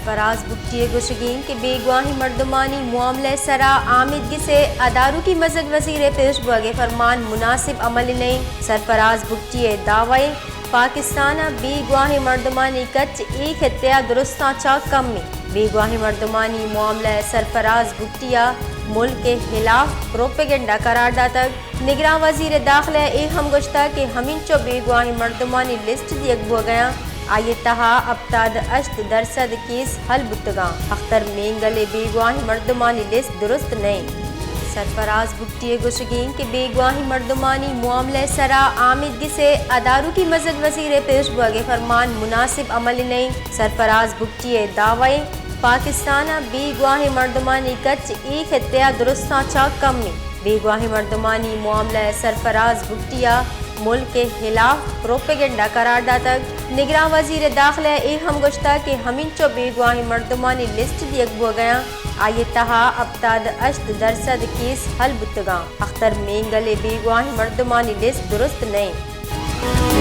سرفراز بگٹی ءِ گوشگ اِنت کہ بیگواہیں مردمانی معاملہ ءِ سرا آمیدگس ءِ اداروکی مزن وزیر ءِ پیش بوگ ءِ فرمان مناسب عمل نہ اِنت۔ سرفراز بگٹی ءِ دعوی اِنت پاکستان ءَ بیگواہیں مردمانی کچ اے خطہ ءَ درستاں چہ کم اِنت۔ بیگواہیں مردمانی معاملہ ءَ سرفراز بگٹی ءَ ملک ءِ ہلاف پروپیگنڈا قرار داتگ۔ نگراں وزیر داخلہ ءَ اے ہم گوشتگ کہ ہمینچو بیگواہیں مردمانی لسٹ دیگ بوگ ءَ اَنت، آئی ءِ تہا ہپتاد ءُ ہشت درسد کیس حل بوتگ اَنت۔ اختر مینگل ءِ بیگواہیں مردمانی لسٹ درست نہ اِنت۔ سرفراز بگٹی ءِ گوشگ اِنت کہ بیگواہیں مردمانی معاملہ ءِ سرا آمیدگس ءِ اداروکی مزن وزیر ءِ پیش بوگ ءِ فرمان مناسب عمل نہ اِنت۔ سرفراز بگٹی ءِ دعوی اِنت پاکستان ءَ بیگواہیں مردمانی کچ اے خطہ ءَ درستاں چہ کم اِنت۔ بیگواہیں مردمانی معاملہ ءَ سرفراز بگٹی ءَ ملک ءِ ہلاف پروپیگنڈا قرار داتگ۔ نگراں وزیر داخلہ ءَ اے ہم گوشتگ کہ ہمینچو بیگواہیں مردمانی لسٹ دیگ بوگ ءَ اَنت، آئی ءِ تہا ہپتاد ءُ ہشت درسد کیس حل بوتگ اَنت۔ اختر مینگل ءِ بیگواہیں مردمانی لسٹ درست نہ اِنت۔